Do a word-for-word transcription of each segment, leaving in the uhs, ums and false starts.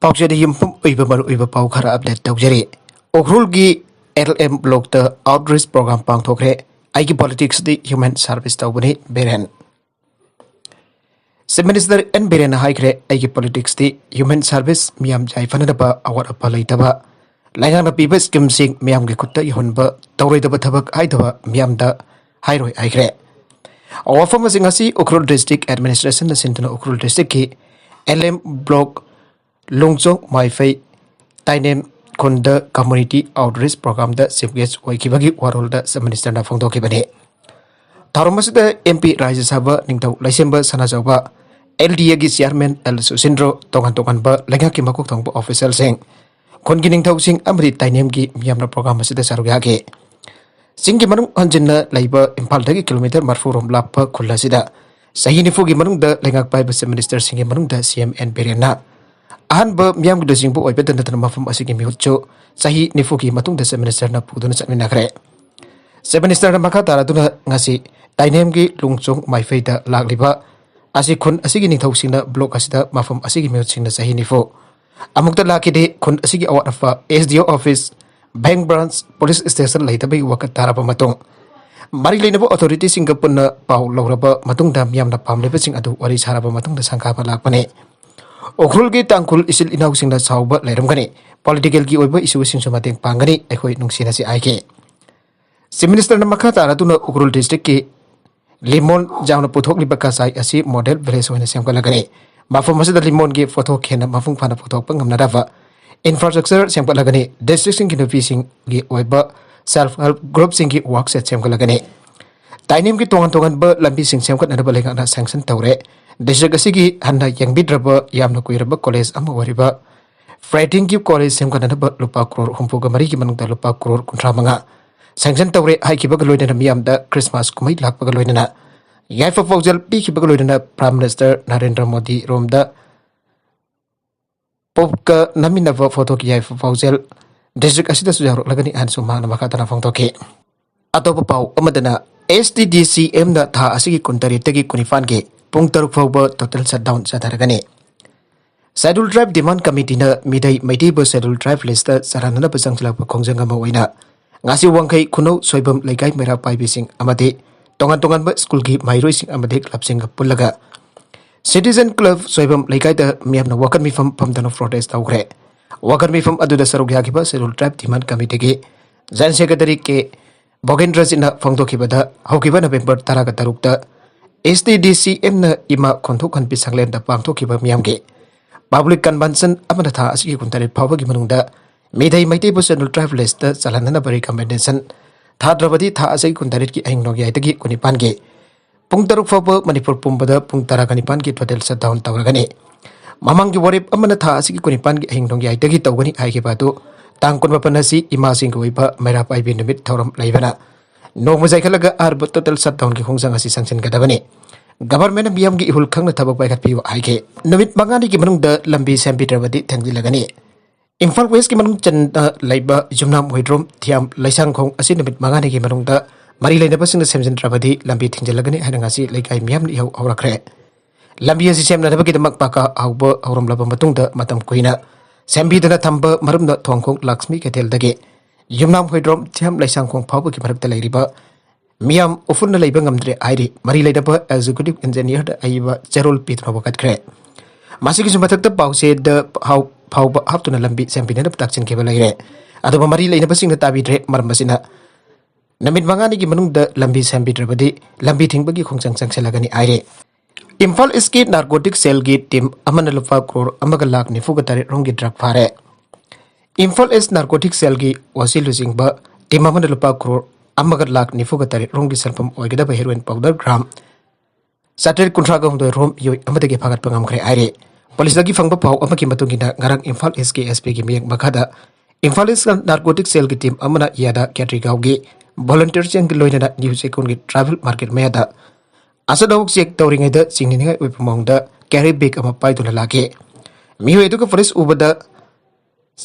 ꯄꯥꯎꯆꯦꯗ ꯌꯨꯝꯐꯝ ꯑꯣꯏꯕ ꯃꯔꯨꯑꯣꯏꯕ ꯄꯥꯎ ꯈꯔ ꯑꯞꯗꯦꯠ ꯇꯧꯖꯔꯤ꯫ ꯎꯈ꯭ꯔꯨꯜꯒꯤ ꯑꯦꯜ ꯑꯦꯝ ꯕ꯭ꯂꯣꯛꯇ ꯑꯥꯎꯠꯔꯤꯆ ꯄ꯭ꯔꯣꯒ꯭ꯔꯥꯝ ꯄꯥꯡꯊꯣꯛꯈ꯭ꯔꯦ꯫ ꯑꯩꯒꯤ ꯄꯣꯂꯤꯇꯤꯛꯁꯇꯤ ꯍ꯭ꯌꯨꯃꯦꯟ ꯁꯥꯔꯚꯤꯁ ꯇꯧꯕꯅꯤ, ꯕꯤꯔꯦꯟ꯫ ꯆꯤꯐ ꯃꯤꯅꯤꯁꯇꯔ ꯑꯦꯟ ꯕꯤꯔꯦꯟꯅ ꯍꯥꯏꯈ꯭ꯔꯦ, ꯑꯩꯒꯤ ꯄꯣꯂꯤꯇꯤꯛꯁꯇꯤ ꯍ꯭ꯌꯨꯃꯦꯟ ꯁꯥꯔꯚꯤꯁ, ꯃꯤꯌꯥꯝ ꯌꯥꯏꯐꯅꯅꯕ, ꯑꯋꯥꯠ ꯑꯄꯥ ꯂꯩꯇꯕ, ꯂꯩꯉꯥꯛꯅ ꯄꯤꯕ ꯁ꯭ꯀꯤꯝꯁꯤꯡ ꯃꯤꯌꯥꯝꯒꯤ ꯈꯨꯠꯇ ꯌꯧꯍꯟꯕ, ꯇꯧꯔꯣꯏꯗꯕ ꯊꯕꯛ ꯍꯥꯏꯗꯕ ꯃꯤꯌꯥꯝꯗ ꯍꯥꯏꯔꯣꯏ ꯍꯥꯏꯈ꯭ꯔꯦ꯫ ꯋꯥꯐꯝ ꯑꯁꯤ ꯉꯁꯤ ꯎꯈ꯭ꯔꯨꯜ ꯗꯤꯁꯇ꯭ꯔꯤꯛ ꯑꯦꯗꯃꯤꯅꯤꯁꯇ꯭ꯔꯦꯁꯟꯅ ꯁꯤꯟꯗꯨꯅ ꯎꯈ꯭ꯔꯨꯜ ꯗꯤꯁꯇ꯭ꯔꯤꯛꯀꯤ L M block Longchong Maiphei Tainem ꯈꯨꯟꯗ ꯀꯝꯃ꯭ꯌꯨꯅꯤꯇꯤ ꯑꯥꯎꯠꯔꯤꯆ ꯄ꯭ꯔꯣꯒ꯭ꯔꯥꯝꯗ ꯆꯤꯐ ꯒꯦꯁ ꯑꯣꯏꯈꯤꯕꯒꯤ ꯋꯥꯔꯣꯜꯗ ꯆꯤꯐ ꯃꯤꯅꯤꯁꯇꯔꯅ ꯐꯣꯡꯗꯣꯛꯈꯤꯕꯅꯤ꯫ ꯊꯧꯔꯝ ꯑꯁꯤꯗ ꯑꯦꯝ ꯄꯤ ꯔꯥꯖ꯭ꯌ ꯁꯚꯥ ꯅꯤꯡꯊꯧ ꯂꯩꯁꯦꯝꯕ ꯁꯅꯥꯖꯥꯎꯕ, ꯑꯦꯜ ꯗꯤ ꯑꯦꯒꯤ ꯆꯤꯌꯥꯔꯃꯦꯟ ꯑꯦꯜ ꯁꯨꯁꯤꯟꯗ꯭ꯔꯣ, ꯇꯣꯉꯥꯟ ꯇꯣꯉꯥꯟꯕ ꯂꯩꯉꯥꯛꯀꯤ ꯃꯀꯣꯛ ꯊꯣꯡꯕ ꯑꯣꯐꯤꯁꯤꯌꯦꯜꯁꯤꯡ, ꯈꯨꯟꯒꯤ ꯅꯤꯡꯊꯧꯁꯤꯡ ꯑꯃꯗꯤ ꯇꯥꯏꯅꯦꯝꯒꯤ ꯃꯤꯌꯥꯝꯅ ꯄ꯭ꯔꯣꯒ꯭ꯔꯥꯝ ꯑꯁꯤꯗ ꯁꯔꯨꯛ ꯌꯥꯈꯤ꯫ ꯆꯤꯡꯒꯤ ꯃꯅꯨꯡ ꯍꯟꯖꯤꯟꯅ ꯂꯩꯕ ꯏꯝꯐꯥꯜꯗꯒꯤ ꯀꯤꯂꯣꯃꯤꯇꯔ ꯃꯔꯤꯐꯨ ꯔꯣꯝ ꯂꯥꯞꯄ ꯈꯨꯜ ꯑꯁꯤꯗ ꯆꯍꯤ ꯅꯤꯐꯨꯒꯤ ꯃꯅꯨꯡꯗ ꯂꯩꯉꯥꯛ ꯄꯥꯏꯕ ꯆꯤꯐ ꯃꯤꯅꯤꯁꯇꯔꯁꯤꯡꯒꯤ ꯃꯅꯨꯡꯗ ꯁꯤ ꯑꯦꯝ ꯑꯦꯟ ꯕꯤꯔꯦꯟꯅ ꯑꯍꯥꯟꯕ ꯃꯤꯌꯥꯝꯒꯤ ꯂꯨꯆꯤꯡꯕ ꯑꯣꯏꯕꯇ ꯅꯠꯇꯅ ꯃꯐꯝ ꯑꯁꯤꯒꯤ ꯃꯤꯍꯨꯠꯁꯨ ꯆꯍꯤ ꯅꯤꯐꯨꯒꯤ ꯃꯇꯨꯡꯗ ꯆꯤꯐ ꯃꯤꯅꯤꯁꯇꯔꯅ ꯄꯨꯗꯨꯅ ꯆꯠꯃꯤꯟꯅꯈ꯭ꯔꯦ꯫ ꯆꯤꯐ ꯃꯤꯅꯤꯁꯇꯔꯅ ꯃꯈꯥ ꯇꯥꯔꯗꯨꯅ ꯉꯁꯤ ꯇꯥꯏꯅꯦꯝꯒꯤ ꯂꯣꯡꯆꯣꯡ ꯃꯥꯏꯐꯩꯗ ꯂꯥꯛꯂꯤꯕ ꯑꯁꯤ ꯈꯨꯟ ꯑꯁꯤꯒꯤ ꯅꯤꯡꯊꯧꯁꯤꯡꯅ ꯕ꯭ꯂꯣꯛ ꯑꯁꯤꯗ ꯃꯐꯝ ꯑꯁꯤꯒꯤ ꯃꯤꯍꯨꯠꯁꯤꯡꯅ ꯆꯍꯤ ꯅꯤꯐꯨ ꯑꯃꯨꯛꯇ ꯂꯥꯛꯈꯤꯗꯦ꯫ ꯈꯨꯟ ꯑꯁꯤꯒꯤ ꯑꯋꯥꯠ ꯑꯄꯥ, ꯑꯦꯁ ꯗꯤ ꯑꯣ office, bank branch, police station ꯂꯩꯇꯕꯒꯤ ꯋꯥꯀꯠ ꯇꯥꯔꯕ ꯃꯇꯨꯡ, ꯃꯔꯤ ꯂꯩꯅꯕ ꯑꯣꯊꯣꯔꯤꯇꯤꯁꯤꯡꯒ ꯄꯨꯟꯅ ꯄꯥꯎ ꯂꯧꯔꯕ ꯃꯇꯨꯡꯗ ꯃꯤꯌꯥꯝꯅ ꯄꯥꯝꯂꯤꯕꯁꯤꯡ ꯑꯗꯨ ꯋꯥꯔꯤ ꯁꯥꯔꯕ ꯃꯇꯨꯡꯗ ꯁꯪꯒꯥꯕ ꯂꯥꯛꯄꯅꯤ꯫ ꯎꯈ꯭ꯔꯨꯜꯒꯤ ꯇꯥꯡꯈꯨꯜ ꯏꯆꯤꯜ ꯏꯅꯥꯎꯁꯤꯡꯅ ꯁꯥꯎꯕ ꯂꯩꯔꯝꯒꯅꯤ, ꯄꯣꯂꯤꯇꯤꯀꯦꯜꯒꯤ ꯑꯣꯏꯕ ꯏꯁꯨꯁꯤꯡꯁꯨ ꯃꯇꯦꯡ ꯄꯥꯡꯒꯅꯤ, ꯑꯩꯈꯣꯏ ꯅꯨꯡꯁꯤꯅꯁꯤ ꯍꯥꯏꯈꯤ꯫ ꯆꯤꯐ ꯃꯤꯅꯤꯁꯇꯔꯅ ꯃꯈꯥ ꯇꯥꯔꯗꯨꯅ ꯎꯈ꯭ꯔꯨꯜ ꯗꯤꯁꯇ꯭ꯔꯤꯛꯀꯤ ꯂꯤꯃꯣꯟ ꯖꯥꯝꯅ ꯄꯨꯊꯣꯛꯂꯤꯕ ꯀꯆꯥꯏ ꯑꯁꯤ ꯃꯣꯗꯦꯜ ꯚꯤꯂꯦꯖ ꯑꯣꯏꯅ ꯁꯦꯝꯒꯠꯂꯒꯅꯤ꯫ ꯃꯐꯝ ꯑꯁꯤꯗ ꯂꯤꯃꯣꯟꯒꯤ ꯄꯣꯠꯊꯣꯛ ꯍꯦꯟꯅ ꯃꯄꯨꯡ ꯐꯥꯅ ꯄꯨꯊꯣꯛꯄ ꯉꯝꯅꯅꯕ ꯏꯟꯐ꯭ꯔꯥꯁ꯭ꯇ꯭ꯔꯛꯆꯔ ꯁꯦꯝꯒꯠꯂꯒꯅꯤ꯫ ꯗꯤꯁꯇ꯭ꯔꯤꯛꯁꯤꯡꯒꯤ ꯅꯨꯄꯤꯁꯤꯡꯒꯤ ꯑꯣꯏꯕ ꯁꯦꯜꯐ ꯍꯦꯜꯞ ꯒ꯭ꯔꯨꯞꯁꯤꯡꯒꯤ ꯋꯥꯔꯛꯁꯦꯠ ꯁꯦꯝꯒꯠꯂꯒꯅꯤ꯫ ꯇꯥꯏꯅꯦꯝꯒꯤ ꯇꯣꯉꯥꯟ ꯇꯣꯉꯥꯟꯕ ꯂꯝꯕꯤꯁꯤꯡ ꯁꯦꯝꯒꯠꯅꯅꯕ ꯂꯩꯉꯥꯛꯅ ꯁꯦꯡꯁꯟ ꯇꯧꯔꯦ꯫ ꯗꯤꯁꯇ꯭ꯔꯤꯛ ꯑꯁꯤꯒꯤ ꯍꯟꯅ ꯌꯦꯡꯕꯤꯗ꯭ꯔꯕ ꯌꯥꯝꯅ ꯀꯨꯏꯔꯕ ꯀꯣꯂꯦꯖ ꯑꯃ ꯑꯣꯏꯔꯤꯕ ꯐ꯭ꯔꯦꯇꯤꯡꯒꯤ ꯀꯣꯂꯦꯖ ꯁꯦꯝꯒꯠꯅꯅꯕ ꯂꯨꯄꯥ ꯀ꯭ꯔꯣꯔ ꯍꯨꯝꯐꯨꯒ ꯃꯔꯤꯒꯤ ꯃꯅꯨꯡꯗ ꯂꯨꯄꯥ ꯀ꯭ꯔꯣꯔ ꯀꯨꯟꯊ꯭ꯔꯥ ꯃꯉꯥ ꯁꯦꯡꯁꯟ ꯇꯧꯔꯦ ꯍꯥꯏꯈꯤꯕꯒ ꯂꯣꯏꯅꯅ ꯃꯤꯌꯥꯝꯗ ꯈ꯭ꯔꯤꯁꯃꯥꯁ ꯀꯨꯝꯍꯩ ꯂꯥꯛꯄꯒ ꯂꯣꯏꯅꯅ ꯌꯥꯏꯐ ꯄꯥꯎꯖꯦꯜ ꯄꯤꯈꯤꯕꯒ ꯂꯣꯏꯅꯅ ꯄ꯭ꯔꯥꯏꯝ ꯃꯤꯅꯤꯁꯇꯔ ꯅꯔꯦꯟꯗ꯭ꯔ ꯃꯣꯗꯤ ꯔꯣꯝꯗ ꯄꯣꯞꯀ ꯅꯝꯃꯤꯟꯅꯕ ꯐꯣꯇꯣꯒꯤ ꯌꯥꯏꯐ ꯄꯥꯎꯖꯦꯜ ꯗꯤꯁꯇ꯭ꯔꯤꯛ ꯑꯁꯤꯗꯁꯨ ꯌꯥꯎꯔꯛꯂꯒꯅꯤ ꯍꯥꯏꯅꯁꯨ ꯃꯍꯥꯛꯅ ꯃꯈꯥ ꯇꯥꯅ ꯐꯣꯡꯗꯣꯛꯈꯤ꯫ ꯑꯇꯣꯞꯄ ꯄꯥꯎ ꯑꯃꯗꯅ, ꯑꯦꯁ ꯇꯤ ꯗꯤ ꯁꯤ ꯑꯦꯝꯅ ꯊꯥ ꯑꯁꯤꯒꯤ ꯀꯨꯟꯇꯔꯦꯠꯇꯒꯤ ꯀꯨꯟꯅꯤꯄꯥꯟꯒꯤ ꯄꯨꯡ ꯇꯔꯨꯛ ꯐꯥꯎꯕ ꯇꯣꯇꯦꯜ ꯁꯠꯗꯥꯎꯟ ꯆꯠꯊꯔꯒꯅꯤ꯫ Scheduled Tribe Demand Committeeꯅ ꯃꯤꯇꯩ ꯃꯩꯇꯩꯕꯨ Scheduled Tribe listꯇ ꯆꯜꯍꯟꯅꯅꯕ ꯆꯪꯁꯤꯜꯂꯛꯄ ꯈꯣꯡꯖꯪ ꯑꯃ ꯑꯣꯏꯅ ꯉꯁꯤ ꯋꯥꯡꯈꯩ ꯈꯨꯅꯧ ꯁꯣꯏꯕꯝ ꯂꯩꯀꯥꯏ ꯃꯩꯔꯥ ꯄꯥꯏꯕꯤꯁꯤꯡ ꯑꯃꯗꯤ ꯇꯣꯉꯥꯟ ꯇꯣꯉꯥꯟꯕ ꯁ꯭ꯀꯨꯜꯒꯤ ꯃꯍꯩꯔꯣꯏꯁꯤꯡ ꯑꯃꯗꯤ ꯀ꯭ꯂꯕꯁꯤꯡꯒ ꯄꯨꯜꯂꯒ Citizen Club ꯁꯣꯏꯕꯝ ꯂꯩꯀꯥꯏꯗ ꯃꯤꯌꯥꯝꯅ ꯋꯥꯀꯠ ꯃꯤꯐꯝ ꯐꯝꯗꯨꯅ protest ꯇꯧꯈ꯭ꯔꯦ꯫ ꯋꯥꯀꯠ ꯃꯤꯐꯝ ꯑꯗꯨꯗ ꯁꯔꯨꯛ ꯌꯥꯈꯤꯕ Scheduled Tribe Demand Committeeꯒꯤ General Secretary ꯀꯦ ꯚꯣꯒꯦꯟꯗ꯭ꯔꯖꯤꯠꯅ ꯐꯣꯡꯗꯣꯛꯈꯤꯕꯗ, ꯍꯧꯈꯤꯕ ꯅꯕꯦꯝꯕꯔ ꯇꯔꯥꯒ ꯇꯔꯨꯛꯇ STDCMꯅ ꯏꯃꯥ ꯈꯣꯟꯊꯣꯛ ꯈꯟꯕꯤ ꯁꯪꯂꯦꯟꯗ ꯄꯥꯡꯊꯣꯛꯈꯤꯕ ꯃꯤꯌꯥꯝꯒꯤ public convention ꯑꯃꯅ ꯊꯥ ꯑꯁꯤꯒꯤ ꯀꯨꯟꯇꯔꯦꯠ ꯐꯥꯎꯕꯒꯤ ꯃꯅꯨꯡꯗ ꯃꯤꯇꯩ ꯃꯩꯇꯩꯕꯨ Scheduled Tribe listꯇ ꯆꯜꯍꯟꯅꯅꯕ recommendation ꯊꯥꯗ꯭ꯔꯕꯗꯤ ꯊꯥ ꯑꯁꯤꯒꯤ ꯀꯨꯟꯇꯔꯦꯠꯀꯤ ꯑꯍꯤꯡ ꯅꯣꯡꯌꯥꯏꯗꯒꯤ ꯀꯨꯟꯅꯤꯄꯥꯟꯒꯤ ꯄꯨꯡ ꯇꯔꯨꯛ ꯐꯥꯎꯕ ꯃꯅꯤꯄꯨꯔ ꯄꯨꯝꯕꯗ ꯄꯨꯡ ꯇꯔꯥꯒ ꯅꯤꯄꯥꯟꯒꯤ total shutdown ꯇꯧꯔꯒꯅꯤ꯫ ꯃꯃꯥꯡꯒꯤ ꯋꯥꯔꯦꯞ ꯑꯃꯅ ꯊꯥ ꯑꯁꯤꯒꯤ ꯀꯨꯟꯅꯤꯄꯥꯟꯒꯤ ꯑꯍꯤꯡ ꯅꯣꯡꯌꯥꯏꯗꯒꯤ ꯇꯧꯒꯅꯤ ꯍꯥꯏꯈꯤꯕ ꯑꯗꯨ ꯇꯥꯡ ꯀꯨꯟꯃꯥꯄꯟ ꯑꯁꯤ ꯏꯃꯥꯁꯤꯡꯒꯤ ꯑꯣꯏꯕ ꯃꯩꯔꯥ ꯄꯥꯏꯕꯤ ꯅꯨꯃꯤꯠ ꯊꯧꯔꯝ ꯂꯩꯕꯅ ꯅꯣꯡꯃ ꯆꯥꯏꯈꯠꯂꯒ ꯑꯍꯥꯟꯕ total shutdownꯒꯤ ꯈꯣꯡꯖꯪ ꯑꯁꯤ ꯆꯪꯁꯤꯟꯒꯗꯕꯅꯤ꯫ Governmentꯅ ꯃꯤꯌꯥꯝꯒꯤ ꯏꯍꯨꯜ ꯈꯪꯅ ꯊꯕꯛ ꯄꯥꯏꯈꯠꯄꯤꯌꯨ ꯍꯥꯏꯈꯤ꯫ ꯅꯨꯃꯤꯠ ꯃꯉꯥꯅꯤꯒꯤ ꯃꯅꯨꯡꯗ ꯂꯝꯕꯤ ꯁꯦꯝꯕꯤꯗ꯭ꯔꯕꯗꯤ ꯊꯦꯡꯖꯤꯜꯂꯒꯅꯤ꯫ ꯏꯝꯐꯥꯜ Westꯀꯤ ꯃꯅꯨꯡ ꯆꯟꯅ ꯂꯩꯕ ꯌꯨꯝꯅꯥꯝ ꯍꯨꯏꯗ꯭ꯔꯣꯝ ꯊꯤꯌꯥꯝ ꯂꯩꯁꯥꯡꯈꯣꯡ ꯑꯁꯤ ꯅꯨꯃꯤꯠ ꯃꯉꯥꯅꯤꯒꯤ ꯃꯅꯨꯡꯗ ꯃꯔꯤ ꯂꯩꯅꯕꯁꯤꯡꯅ ꯁꯦꯝꯖꯤꯟꯗ꯭ꯔꯕꯗꯤ ꯂꯝꯕꯤ ꯊꯤꯡꯖꯤꯜꯂꯒꯅꯤ ꯍꯥꯏꯅ ꯉꯁꯤ ꯂꯩꯀꯥꯏ ꯃꯤꯌꯥꯝꯅ ꯏꯍꯧ ꯍꯧꯔꯛꯈ꯭ꯔꯦ꯫ ꯂꯝꯕꯤ ꯑꯁꯤ ꯁꯦꯝꯅꯅꯕꯒꯤꯗꯃꯛ ꯄꯥꯀꯥ ꯍꯧꯕ ꯍꯧꯔꯝꯂꯕ ꯃꯇꯨꯡꯗ ꯃꯇꯝ ꯀꯨꯏꯅ ꯁꯦꯝꯕꯤꯗꯅ ꯊꯝꯕ ꯃꯔꯝꯅ ꯊꯣꯡꯈꯣꯡ ꯂꯛꯁꯃꯤ ꯀꯩꯊꯦꯜꯗꯒꯤ ꯌꯨꯝꯅꯥꯝ ꯍꯨꯏꯗ꯭ꯔꯣꯝ ꯊꯤꯌꯥꯝ ꯂꯩꯁꯥꯡꯈꯣꯡ ꯐꯥꯎꯕꯒꯤ ꯃꯔꯛꯇ ꯂꯩꯔꯤꯕ ꯃꯤꯌꯥꯝ ꯎꯐꯨꯟꯅ ꯂꯩꯕ ꯉꯝꯗ꯭ꯔꯦ ꯍꯥꯏꯔꯤ꯫ ꯃꯔꯤ ꯂꯩꯅꯕ executive engineerꯗ ꯑꯏꯕ ꯆꯦꯔꯣꯜ ꯄꯤꯗꯨꯅ ꯋꯥꯀꯠꯈ꯭ꯔꯦ꯫ ꯃꯁꯤꯒꯤꯁꯨ ꯃꯊꯛꯇ ꯄꯥꯎꯆꯦꯗ ꯍꯥꯎ-, ꯐꯥꯎꯕ ꯍꯥꯞꯇꯨꯅ ꯂꯝꯕꯤ ꯁꯦꯝꯕꯤꯅꯅꯕ ꯇꯥꯛꯁꯤꯟꯈꯤꯕ ꯂꯩꯔꯦ꯫ ꯑꯗꯨꯕꯨ ꯃꯔꯤ ꯂꯩꯅꯕꯁꯤꯡꯅ ꯇꯥꯕꯤꯗ꯭ꯔꯦ꯫ ꯃꯔꯝ ꯑꯁꯤꯅ ꯅꯨꯃꯤꯠ ꯃꯉꯥꯅꯤꯒꯤ ꯃꯅꯨꯡꯗ ꯂꯝꯕꯤ ꯁꯦꯝꯕꯤꯗ꯭ꯔꯕꯗꯤ ꯂꯝꯕꯤ ꯊꯤꯡꯕꯒꯤ ꯈꯣꯡꯖꯪ ꯆꯪꯁꯤꯜꯂꯒꯅꯤ ꯍꯥꯏꯔꯤ꯫ ꯏꯝꯐꯥꯜ Eastꯀꯤ narcotic cellꯒꯤ team ꯑꯃꯅ ꯂꯨꯄꯥ ꯀ꯭ꯔꯣꯔ ꯑꯃꯒ ꯂꯥꯈ ꯅꯤꯐꯨꯒ ꯇꯔꯦꯠ ꯔꯣꯝꯒꯤ drug ꯐꯥꯔꯦ꯫ ꯏꯝꯐꯥꯜ East narcotic cellꯒꯤ OC ꯂꯨꯆꯤꯡꯕ team ꯑꯃꯅ ꯂꯨꯄꯥ ꯀ꯭ꯔꯣꯔ ꯑꯃꯒ ꯂꯥꯈ ꯅꯤꯐꯨꯒ ꯇꯔꯦꯠ ꯔꯣꯝꯒꯤ ꯁꯦꯟꯐꯝ ꯑꯣꯏꯒꯗꯕ heroin powder gram ꯆꯥꯇ꯭ꯔꯦꯠ ꯀꯨꯟꯊ꯭ꯔꯥꯒ ꯍꯨꯝꯗꯣꯏ ꯔꯣꯝ ꯃꯤꯑꯣꯏ ꯑꯃꯗꯒꯤ ꯐꯥꯒꯠꯄ ꯉꯝꯈ꯭ꯔꯦ ꯍꯥꯏꯔꯤ꯫ Policeꯇꯒꯤ ꯐꯪꯕ ꯄꯥꯎ ꯑꯃꯒꯤ ꯃꯇꯨꯡ ꯏꯟꯅ ꯉꯔꯥꯡ ꯏꯝꯐꯥꯜ Eastꯀꯤ SPꯒꯤ ꯃꯤꯠꯌꯦꯡ ꯃꯈꯥꯗ ꯏꯝꯐꯥꯜ East narcotic cellꯒꯤ team ꯑꯃꯅ ꯏꯌꯥꯗ ꯀꯦꯇ꯭ꯔꯤꯒꯥꯎꯒꯤ volunteerꯁꯤꯡꯒꯤ ꯂꯣꯏꯅꯅ ꯅ꯭ꯌꯨ ꯆꯦꯛꯀꯣꯟꯒꯤ tribal market ꯃꯌꯥꯗ ꯑꯆꯠ ꯑꯋꯣꯛ check ꯇꯧꯔꯤꯉꯩꯗ ꯆꯤꯡꯅꯅꯤꯡꯉꯥꯏ ꯑꯣꯏꯕ ꯃꯑꯣꯡꯗ carry bag ꯑꯃ ꯄꯥꯏꯗꯨꯅ ꯂꯥꯛꯈꯤ꯫ ꯃꯤꯑꯣꯏ ꯑꯗꯨꯒ police ꯎꯕꯗ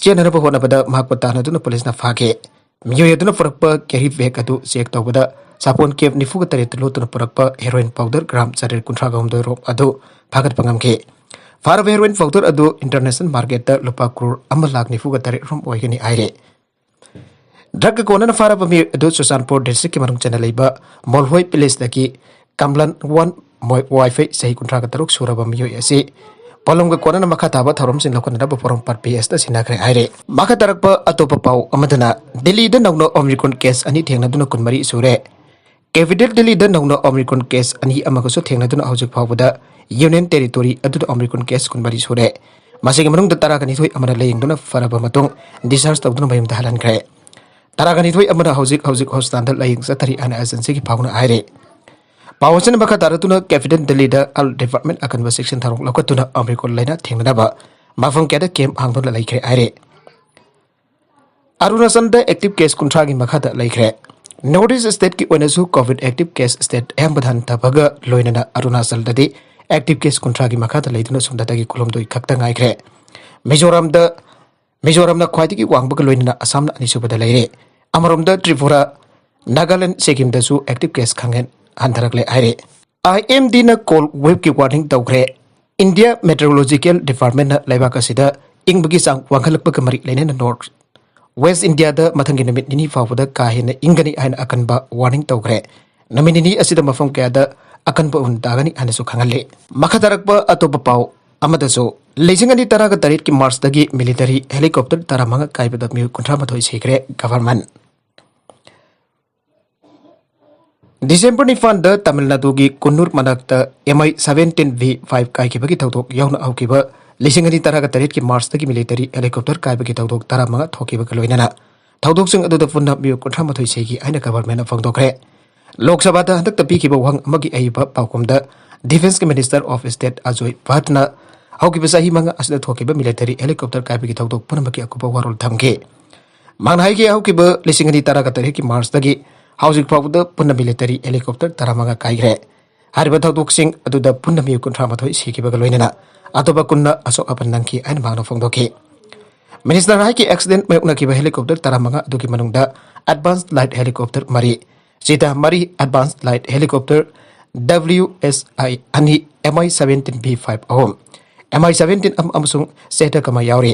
ꯆꯦꯟꯅꯅꯕ ꯍꯣꯠꯅꯕꯗ ꯃꯍꯥꯛꯄꯨ ꯇꯥꯟꯅꯗꯨꯅ policeꯅ ꯐꯥꯈꯤ꯫ ꯃꯤꯑꯣꯏ ꯑꯗꯨꯅ ꯄꯨꯔꯛꯄ carry bag ꯑꯗꯨ check ꯇꯧꯕꯗ ꯁꯥꯄꯣꯟ case ꯅꯤꯐꯨꯒ ꯇꯔꯦꯠꯇ ꯂꯣꯠꯇꯨꯅ ꯄꯨꯔꯛꯄ heroin powder gram ꯆꯥꯇ꯭ꯔꯦꯠ ꯀꯨꯟꯊ꯭ꯔꯥꯒ ꯍꯨꯝꯗꯣꯏ ꯔꯣꯝ ꯑꯗꯨ ꯐꯥꯒꯠꯄ ꯉꯝꯈꯤ꯫ ꯐꯥꯔꯕ heroin powder ꯑꯗꯨ international marketꯇ ꯂꯨꯄꯥ ꯀ꯭ꯔꯣꯔ ꯑꯃ ꯂꯥꯈ ꯅꯤꯐꯨꯒ ꯇꯔꯦꯠ ꯔꯣꯝ ꯑꯣꯏꯒꯅꯤ ꯍꯥꯏꯔꯦ꯫ Drugꯀ ꯀꯣꯟꯅꯅ ꯐꯥꯔꯕ ꯃꯤꯑꯣꯏ ꯑꯗꯨ ꯆꯨꯔꯆꯥꯟꯄꯨꯔ districtꯀꯤ ꯃꯅꯨꯡ ꯆꯟꯅ ꯂꯩꯕ ꯃꯣꯜꯍꯣꯏ villageꯇꯒꯤ ꯀꯝꯂꯟ ꯋꯥꯟ ꯃꯣꯏ ꯋꯥꯏꯐꯩ ꯆꯍꯤ ꯀꯨꯟꯊ꯭ꯔꯥꯒ ꯇꯔꯨꯛ ꯁꯨꯔꯕ ꯃꯤꯑꯣꯏ ꯑꯁꯤ ꯄꯣꯠꯂꯝꯒ ꯀꯣꯟꯅꯅ ꯃꯈꯥ ꯇꯥꯕ ꯊꯧꯔꯝꯁꯤꯡ ꯂꯧꯈꯠꯅꯅꯕ ꯄꯣꯔꯣꯝꯄꯥꯠ PHꯇ ꯁꯤꯟꯅꯈ꯭ꯔꯦ ꯍꯥꯏꯔꯦ꯫ ꯃꯈꯥ ꯇꯥꯔꯛꯄ ꯑꯇꯣꯞꯄ ꯄꯥꯎ ꯑꯃꯗꯅ, ꯗꯤꯜꯂꯤꯗ ꯅꯧꯅ Omicron case ꯑꯅꯤ ꯊꯦꯡꯅꯗꯨꯅ ꯀꯨꯟꯃꯔꯤ ꯁꯨꯔꯦ꯫ Capital ꯗꯤꯜꯂꯤꯗ ꯅꯧꯅ Omicron case ꯑꯅꯤ ꯑꯃꯒꯁꯨ ꯊꯦꯡꯅꯗꯨꯅ ꯍꯧꯖꯤꯛ ꯐꯥꯎꯕꯗ Union Territory ꯑꯗꯨꯗ Omicron case ꯀꯨꯟꯃꯔꯤ ꯁꯨꯔꯦ꯫ ꯃꯁꯤꯒꯤ ꯃꯅꯨꯡꯗ ꯇꯔꯥꯒ ꯅꯤꯊꯣꯏ ꯑꯃꯅ ꯂꯥꯌꯦꯡꯗꯨꯅ ꯐꯔꯕ ꯃꯇꯨꯡ discharge ꯇꯧꯗꯨꯅ ꯃꯌꯨꯝꯗ ꯍꯜꯍꯟꯈ꯭ꯔꯦ꯫ ꯇꯔꯥꯒ ꯅꯤꯊꯣꯏ ꯑꯃꯅ ꯍꯧꯖꯤꯛ ꯍꯧꯖꯤꯛ hospitalꯗ ꯂꯥꯌꯦꯡ ꯆꯠꯊꯔꯤ ꯍꯥꯏꯅ agencyꯒꯤ ꯄꯥꯎꯅ ꯍꯥꯏꯔꯦ꯫ ꯄꯥꯎ ꯑꯁꯤꯅ ꯃꯈꯥ ꯇꯥꯔꯛꯇꯨꯅ capital ꯗꯤꯜꯂꯤꯗ health department ꯑꯀꯟꯕ ꯆꯦꯛꯁꯤꯟ ꯊꯧꯔꯥꯡ ꯂꯧꯈꯠꯇꯨꯅ Omicron ꯂꯩꯅꯥ ꯊꯦꯡꯅꯅꯕ ꯃꯐꯝ ꯀꯌꯥꯗ camp ꯍꯥꯡꯗꯨꯅ ꯂꯩꯈ꯭ꯔꯦ ꯍꯥꯏꯔꯦ꯫ ꯑꯔꯨꯅꯥꯆꯜꯗ active case ꯀꯨꯟꯊ꯭ꯔꯥꯒꯤ ꯃꯈꯥꯗ ꯂꯩꯈ꯭ꯔꯦ꯫ North East stateꯀꯤ ꯑꯣꯏꯅꯁꯨ COVID active case state ꯑꯌꯥꯝꯕꯗ ꯍꯟꯊꯕꯒ ꯂꯣꯏꯅꯅ ꯑꯔꯨꯅꯥꯆꯜꯗꯗꯤ active case ꯀꯨꯟꯊ꯭ꯔꯥꯒꯤ ꯃꯈꯥꯗ ꯂꯩꯗꯨꯅ ꯁꯨꯞꯅꯇꯒꯤ ꯀꯨꯟꯍꯨꯝꯗꯣꯏ ꯈꯛꯇ ꯉꯥꯏꯈ꯭ꯔꯦ꯫ ꯃꯤꯖꯣꯔꯥꯝꯗ, ꯃꯤꯖꯣꯔꯥꯝꯅ ꯈ꯭ꯋꯥꯏꯗꯒꯤ ꯋꯥꯡꯕꯒ ꯂꯣꯏꯅꯅ ꯑꯁꯥꯝꯅ ꯑꯅꯤꯁꯨꯕꯗ ꯂꯩꯔꯦ꯫ ꯑꯃꯔꯣꯝꯗ ꯇ꯭ꯔꯤꯄꯨꯔꯥ, ꯅꯥꯒꯥꯂꯦꯟ, ꯁꯤꯛꯀꯤꯝꯗꯁꯨ active case ꯈꯪꯍꯦꯟ ꯍꯟꯊꯔꯛꯂꯦ ꯍꯥꯏꯔꯦ꯫ IMDꯅ cold waveꯀꯤ warning ꯇꯧꯈ꯭ꯔꯦ꯫ India Meteorological Departmentꯅ ꯂꯩꯕꯥꯛ ꯑꯁꯤꯗ ꯏꯪꯕꯒꯤ ꯆꯥꯡ ꯋꯥꯡꯈꯠꯂꯛꯄꯒ ꯃꯔꯤ ꯂꯩꯅꯅ North West Indiaꯗ ꯃꯊꯪꯒꯤ ꯅꯨꯃꯤꯠ ꯅꯤꯅꯤ ꯐꯥꯎꯕꯗ ꯀꯥ ꯍꯦꯟꯅ ꯏꯪꯒꯅꯤ ꯍꯥꯏꯅ ꯑꯀꯟꯕ warning ꯇꯧꯈ꯭ꯔꯦ꯫ ꯅꯨꯃꯤꯠ ꯅꯤꯅꯤ ꯑꯁꯤꯗ ꯃꯐꯝ ꯀꯌꯥꯗ ꯑꯀꯟꯕ ꯎꯟ ꯇꯥꯒꯅꯤ ꯍꯥꯏꯅꯁꯨ ꯈꯪꯍꯜꯂꯤ꯫ ꯃꯈꯥ ꯇꯥꯔꯛꯄ ꯑꯇꯣꯞꯄ ꯄꯥꯎ ꯑꯃꯗꯁꯨ, ꯂꯤꯁꯤꯡ ꯑꯅꯤ ꯇꯔꯥꯒ ꯇꯔꯦꯠꯀꯤ Marchꯇꯒꯤ military helicopter ꯇꯔꯥꯃꯉꯥ ꯀꯥꯏꯕꯗ ꯃꯤꯑꯣꯏ ꯀꯨꯟꯊ꯭ꯔꯥ ꯃꯥꯊꯣꯏ ꯁꯤꯈ꯭ꯔꯦ꯫ Government December ꯅꯤꯄꯥꯟꯗ ꯇꯥꯃꯤꯜ ꯅꯥꯗꯨꯒꯤ ꯀꯨꯟꯅꯨꯔ ꯃꯅꯥꯛꯇ MI seventeen V five ꯀꯥꯏꯈꯤꯕꯒꯤ ꯊꯧꯗꯣꯛ ꯌꯥꯎꯅ ꯍꯧꯈꯤꯕ ꯂꯤꯁꯤꯡ ꯑꯅꯤ ꯇꯔꯥꯒ ꯇꯔꯦꯠꯀꯤ Marchꯇꯒꯤ military helicopter ꯀꯥꯏꯕꯒꯤ ꯊꯧꯗꯣꯛ ꯇꯔꯥꯃꯉꯥ ꯊꯣꯛꯈꯤꯕꯒ ꯂꯣꯏꯅꯅ ꯊꯧꯗꯣꯛꯁꯤꯡ ꯑꯗꯨꯗ ꯄꯨꯟꯅ ꯃꯤꯑꯣꯏ ꯀꯨꯟꯊ꯭ꯔꯥ ꯃꯥꯊꯣꯏ ꯁꯤꯈꯤ ꯍꯥꯏꯅ governmentꯅ ꯐꯣꯡꯗꯣꯛꯈ꯭ꯔꯦ꯫ ꯂꯣꯛ ꯁꯚꯥꯗ ꯍꯟꯗꯛꯇ ꯄꯤꯈꯤꯕ ꯋꯥꯍꯪ ꯑꯃꯒꯤ ꯑꯏꯕ ꯄꯥꯎꯈꯨꯝꯗ Defence Minister of State Ajoy Bhattꯅ ꯍꯧꯈꯤꯕ ꯆꯍꯤ ꯃꯉꯥ ꯑꯁꯤꯗ ꯊꯣꯛꯈꯤꯕ military helicopter ꯀꯥꯏꯕꯒꯤ ꯊꯧꯗꯣꯛ ꯄꯨꯝꯅꯃꯛꯀꯤ ꯑꯀꯨꯞꯄ ꯋꯥꯔꯣꯜ ꯊꯝꯈꯤ꯫ ꯃꯍꯥꯛꯅ ꯍꯥꯏꯈꯤ, ꯍꯧꯈꯤꯕ ꯂꯤꯁꯤꯡ ꯑꯅꯤ ꯇꯔꯥꯒ ꯇꯔꯦꯠꯀꯤ Marchꯇꯒꯤ ꯍꯧꯖꯤꯛ ꯐꯥꯎꯕꯗ ꯄꯨꯟꯅ military helicopter ꯇꯔꯥꯃꯉꯥ ꯀꯥꯏꯈ꯭ꯔꯦ꯫ ꯍꯥꯏꯔꯤꯕ ꯊꯧꯗꯣꯛꯁꯤꯡ ꯑꯗꯨꯗ ꯄꯨꯟꯅ ꯃꯤꯑꯣꯏ ꯀꯨꯟꯊ꯭ꯔꯥ ꯃꯥꯊꯣꯏ ꯁꯤꯈꯤꯕꯒ ꯂꯣꯏꯅꯅ ꯑꯇꯣꯞꯄ ꯀꯨꯟꯅ ꯑꯁꯣꯛ ꯑꯄꯟ ꯅꯪꯈꯤ ꯍꯥꯏꯅ ꯃꯍꯥꯛꯅ ꯐꯣꯡꯗꯣꯛꯈꯤ꯫ Ministerꯅ ꯍꯥꯏꯈꯤ, accident ꯃꯥꯌꯣꯛꯅꯈꯤꯕ helicopter ꯇꯔꯥꯃꯉꯥ ꯑꯗꯨꯒꯤ ꯃꯅꯨꯡꯗ advanced light helicopter ꯃꯔꯤ, Cheetah ꯃꯔꯤ, advanced light helicopter WSI ꯑꯅꯤ, MI seventeen V five ꯑꯍꯨꯝ, ꯑꯦꯝ ꯑꯥꯏ ꯁꯚꯦꯟꯇꯤꯟ ꯑꯃ ꯑꯃꯁꯨꯡ ꯆꯦꯇꯛ ꯑꯃ ꯌꯥꯎꯔꯤ꯫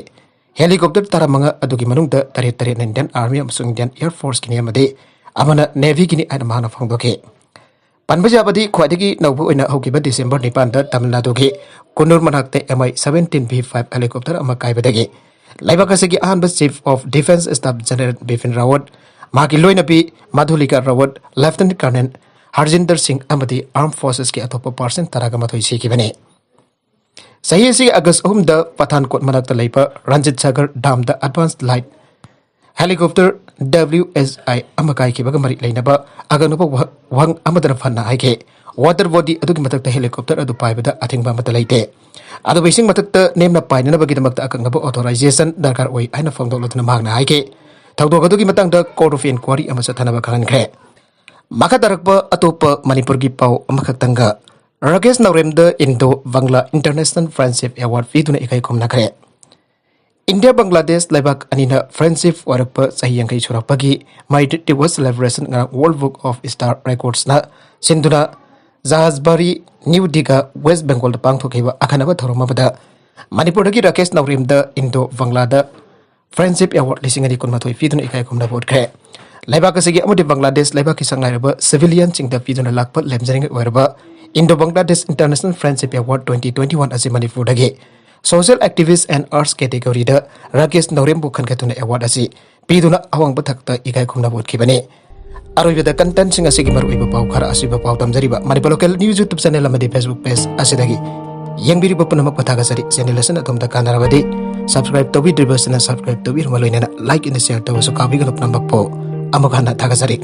ꯍꯦꯂꯤꯀꯣꯞꯇꯔ ꯇꯔꯥꯃꯉꯥ ꯑꯗꯨꯒꯤ ꯃꯅꯨꯡꯗ ꯇꯔꯦꯠ ꯇꯔꯦꯠꯅ ꯏꯟꯗꯤꯌꯟ ꯑꯥꯔꯃꯤ ꯑꯃꯁꯨꯡ ꯏꯟꯗꯤꯌꯟ ꯑꯦꯌꯔ ꯐꯣꯔꯁꯀꯤꯅꯤ ꯑꯃꯗꯤ ꯑꯃꯅ ꯅꯦꯚꯤꯒꯤꯅꯤ ꯍꯥꯏꯅ ꯃꯍꯥꯛꯅ ꯐꯣꯡꯗꯣꯛꯈꯤ꯫ ꯄꯟꯕ ꯌꯥꯕꯗꯤ ꯈ꯭ꯋꯥꯏꯗꯒꯤ ꯅꯧꯕ ꯑꯣꯏꯅ ꯍꯧꯈꯤꯕ ꯗꯤꯁꯦꯝꯕꯔ ꯅꯤꯄꯥꯟꯗ ꯇꯥꯃꯤꯜ ꯅꯥꯗꯨꯒꯤ ꯀꯨꯟꯅꯨꯔ ꯃꯅꯥꯛꯇ M I seventeen V five helicopter ꯑꯃ ꯀꯥꯏꯕꯗꯒꯤ ꯂꯩꯕꯥꯛ ꯑꯁꯤꯒꯤ ꯑꯍꯥꯟꯕ chief of defence staff general Bipin Rawat, ꯃꯍꯥꯛꯀꯤ ꯂꯣꯏꯅꯕꯤ ꯃꯙꯨꯂꯤꯀꯥ ꯔꯥꯋꯠ, ꯂꯦꯐꯇꯤꯅꯦꯟꯠ ꯀꯔꯅꯦꯜ ꯍꯔꯖꯤꯟꯗꯔ ꯁꯤꯡ ꯑꯃꯗꯤ ꯑꯥꯔꯝ ꯐꯣꯔꯁꯦꯁꯀꯤ ꯑꯇꯣꯞꯄ ꯄꯥꯔꯁꯟ ꯇꯔꯥꯒ ꯃꯥꯊꯣꯏ ꯁꯤꯈꯤꯕꯅꯤ꯫ ꯆꯍꯤ ꯑꯁꯤꯒꯤ ꯑꯥꯒꯁ ꯑꯍꯨꯝꯗ ꯄꯊꯥꯟꯀꯣꯠ ꯃꯅꯥꯛꯇ ꯂꯩꯕ ꯔꯟꯖꯤꯠ ꯁꯥꯒꯔ ꯗꯥꯝꯗ advanced light helicopter W S I ꯑꯃ ꯀꯥꯏꯈꯤꯕꯒ ꯃꯔꯤ ꯂꯩꯅꯕ ꯑꯀꯛꯅꯕ ꯋꯥ-, ꯋꯥꯍꯪ ꯑꯃꯗꯅ ꯐꯅ ꯍꯥꯏꯈꯤ, ꯋꯥꯇꯔ ꯕꯣꯗꯤ ꯑꯗꯨꯒꯤ ꯃꯊꯛꯇ ꯍꯦꯂꯤꯀꯣꯞꯇꯔ ꯑꯗꯨ ꯄꯥꯏꯕꯗ ꯑꯊꯤꯡꯕ ꯑꯃꯠꯇ ꯂꯩꯇꯦ, ꯑꯗꯨꯕꯨ ꯏꯁꯤꯡ ꯃꯊꯛꯇ ꯅꯦꯝꯅ ꯄꯥꯏꯅꯅꯕꯒꯤꯗꯃꯛꯇ ꯑꯀꯛꯅꯕ ꯑꯣꯊꯣꯔꯥꯏꯖꯦꯁꯟ ꯗꯔꯀꯥꯔ ꯑꯣꯏ ꯍꯥꯏꯅ ꯐꯣꯡꯗꯣꯛꯂꯗꯨꯅ ꯃꯍꯥꯛꯅ ꯍꯥꯏꯈꯤ, ꯊꯧꯗꯣꯛ ꯑꯗꯨꯒꯤ ꯃꯇꯥꯡꯗ ꯀꯣꯔꯠ ꯑꯣꯐ ꯏꯟꯀ꯭ꯋꯥꯔꯤ ꯑꯃ ꯆꯠꯊꯅꯕ ꯈꯪꯍꯟꯈ꯭ꯔꯦ꯫ ꯃꯈꯥ ꯇꯥꯔꯛꯄ ꯑꯇꯣꯞꯄ ꯃꯅꯤꯄꯨꯔꯒꯤ ꯄꯥꯎ ꯑꯃꯈꯛꯇꯪꯒ, Rakesh ꯅꯥꯎꯔꯦꯝꯗ Indo Bangla international friendship award ꯄꯤꯗꯨꯅ ꯏꯀꯥꯏ ꯈꯨꯝꯅꯈ꯭ꯔꯦ꯫ ꯏꯟꯗꯤꯌꯥ ꯕꯪꯒ꯭ꯂꯥꯗꯦꯁ ꯂꯩꯕꯥꯛ ꯑꯅꯤꯅ ꯐ꯭ꯔꯦꯟꯗꯁꯤꯞ ꯑꯣꯏꯔꯛꯄ ꯆꯍꯤ ꯌꯥꯡꯈꯩ ꯁꯨꯔꯛꯄꯒꯤ ꯃꯥꯏ ꯗꯤꯋꯣꯔꯁ ꯁꯦꯂꯦꯕ꯭ꯔꯦꯁꯟ ꯉꯔꯥꯡ ꯋꯥꯔꯜꯗ ꯕꯨꯛ ꯑꯣꯐ ꯁ꯭ꯇꯥꯔ ꯔꯦꯀꯣꯔꯗꯁꯅ ꯁꯤꯟꯗꯨꯅ ꯖꯍꯥꯖꯕꯥꯔꯤ ꯅ꯭ꯌꯨ ꯗꯤꯒꯥ ꯋꯦꯁ ꯕꯦꯡꯒꯣꯜꯗ ꯄꯥꯡꯊꯣꯛꯈꯤꯕ ꯑꯈꯟꯅꯕ ꯊꯧꯔꯝ ꯑꯃꯗ ꯃꯅꯤꯄꯨꯔꯗꯒꯤ ꯔꯥꯀꯦꯁ ꯅꯥꯎꯔꯦꯝꯗ ꯏꯟꯗꯣ ꯕꯪꯒ꯭ꯂꯥꯗ ꯐ꯭ꯔꯦꯟꯗꯁꯤꯞ ꯑꯦꯋꯥꯔꯗ ꯂꯤꯁꯤꯡ ꯑꯅꯤ ꯀꯨꯟꯃꯥꯊꯣꯏ ꯄꯤꯗꯨꯅ ꯏꯀꯥꯏ ꯈꯨꯝꯅꯕ ꯎꯠꯈ꯭ꯔꯦ꯫ ꯂꯩꯕꯥꯛ ꯑꯁꯤꯒꯤ ꯑꯃꯗꯤ ꯕꯪꯒ꯭ꯂꯥꯗꯦꯁ ꯂꯩꯕꯥꯛꯀꯤ ꯁꯛꯅꯥꯏꯔꯕ ꯁꯤꯚꯤꯂꯤꯌꯟꯁꯤꯡꯗ ꯄꯤꯗꯨꯅ ꯂꯥꯛꯄ ꯂꯦꯝꯖꯅꯤꯡꯉꯥꯏ ꯑꯣꯏꯔꯕ Indo Bangladesh international friendship award twenty twenty one ꯑꯁꯤ ꯃꯅꯤꯄꯨꯔꯗꯒꯤ ꯁꯣꯁꯤꯌꯦꯜ ꯑꯦꯛꯇꯤꯚꯤꯁ ꯑꯦꯟ ꯑꯥꯔꯠꯁ ꯀꯦꯇꯦꯒꯣꯔꯤꯗ ꯔꯥꯀꯦꯁ ꯅꯥꯎꯔꯦꯝꯕꯨ ꯈꯟꯒꯠꯇꯨꯅ ꯑꯦꯋꯥꯔꯗ ꯑꯁꯤ ꯄꯤꯗꯨꯅ ꯑꯋꯥꯡꯕ ꯊꯥꯛꯇ ꯏꯀꯥꯏ ꯈꯨꯝꯅꯕ ꯎꯠꯈꯤꯕꯅꯤ꯫ ꯑꯔꯣꯏꯕꯗ ꯀꯟꯇꯦꯟꯁꯤꯡ ꯑꯁꯤꯒꯤ ꯃꯔꯨꯑꯣꯏꯕ ꯄꯥꯎ ꯈꯔ ꯑꯁꯤꯕ ꯄꯥꯎ ꯇꯝꯖꯔꯤꯕ Manipur local news YouTube channel ꯑꯃꯗꯤ ꯐꯦꯁꯕꯨꯛ ꯄꯦꯖ ꯑꯁꯤꯗꯒꯤ ꯌꯦꯡꯕꯤꯔꯤꯕ ꯄꯨꯝꯅꯃꯛꯄꯨ ꯊꯥꯒꯠꯆꯔꯤ꯫ ꯆꯦꯅꯦꯜ ꯑꯁꯤꯅ ꯑꯗꯣꯝꯗ ꯀꯥꯟꯅꯔꯕꯗꯤ ꯁꯕꯁꯀ꯭ꯔꯥꯏꯕ ꯇꯧꯕꯤꯗ꯭ꯔꯤꯕꯁꯤꯅ ꯁꯕꯁꯀ꯭ꯔꯥꯏꯕ ꯇꯧꯕꯤꯔꯕ ꯂꯣꯏꯅꯅ ꯂꯥꯏꯛ ꯑꯦꯟ ꯁꯤꯌꯔ ꯇꯧꯕꯁꯨ ꯀꯥꯎꯕꯤꯒꯅꯨ꯫ ꯄꯨꯝꯅꯃꯛꯄꯨ ꯑꯃꯨꯛ ꯍꯟꯅ ꯊꯥꯒꯠꯆꯔꯤ꯫